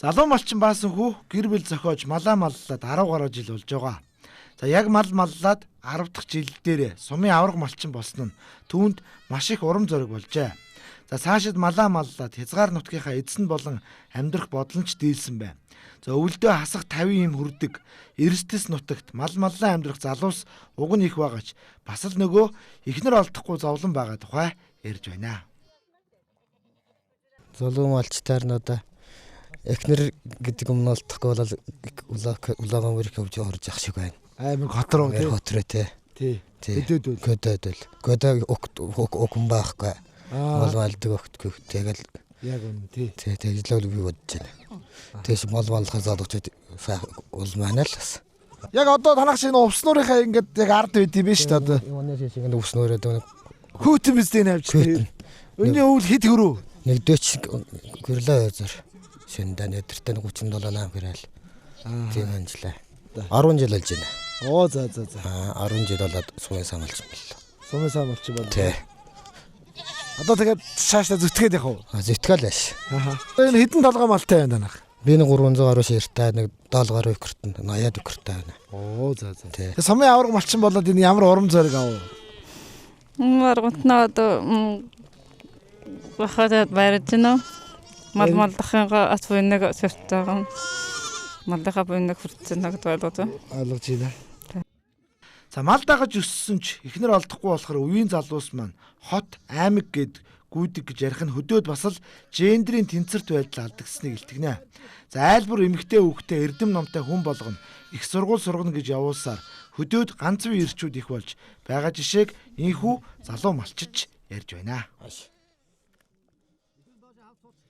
Залуу малчин баасан хүү гэр бүл зохиож малаа маллаад 10 гаруй жил болж байгаа. За яг мал маллаад 10 дахь жил дээр сумын аварга малчин болсон нь түүнд маш их урам зориг болжээ. За цаашид малаа маллаад хязгаар нутгийнхаа эзэн болон амьдрах бодол нь ч дийлсэн байна. За өвөлдөө хасах 50 юм хүрдэг эрсдэс нутагт мал маллаа амьдрах залуус уг нь их байгаач бас л нөгөө эхнэр олдохгүй зовлон байгаа тухай ярьж байна. Залуу малчтаар нь одоо эхнэр гэдэг юм нь олдохгүй бол улаагаан үрэх явж орж ах шиг байна. Амар готроо тий. Готроо тий. Тий. Көдөөдөл. Көдөөдөл. Көдөө окун байхгүй. Мал малдаг өгтгөө. Тэгэл яг үнэ тий. Тий, тэгж л би бодож байна. Тэгш мал маллахаар залуучууд улмаана л бас. Яг одоо танах шиг увс нуурынхаа ингээд яг ард байд юм биш үү одоо. Манай шиг ингээд увс нуураад байна. Хүүтэн биздээ навч тий. Өнний өвөл хэд хөрөө? Нэг дөч гөрлөө озор. Шүндэ өдөртөө 37 8 гэрэл. Тийм анжлаа. 10 жил болж байна. Оо за за за. 10 жил болоод сумын сан болчих боллоо. Сумын сан болчих боллоо. Тий. Одоо тэгээд цаашдаа зүтгээд явах уу? Зүтгээл байш. Аа. Энэ хэдэн толгой малтай байна танах? Би нэг 300 гаруй ширтаа, нэг 70 гаруй өхөртөн, 80-ад өхөртэй байна. Оо за за. Тэгээ сумын аварга малчин болоод энэ ямар урам зориг авав? Маргутнаа одоо бахад баярж байна. Мал малдахын ат буйнаг сэртээған. Малдахаа буйнаг хүртсэн гэдэг ойлгож байна. Ойлгож байна. За мал дагаж өссөн ч эхнэр олдохгүй болохоор үеийн залуус маань хот, аймаг гэд гүйдэг гэж ярих нь хөдөөд бас л гендрийн тэнцвэрт байдал алдагдсныг илтгэнэ. За айл бүр эмэгтэй хүүхдээ эрдэм номтой хүн болгоно их сургууль сургана гэж явуулсаар хөдөөд ганц бие ирчүүд их болж байгаа жишээг инхүү залуу малчиж ярьж байна.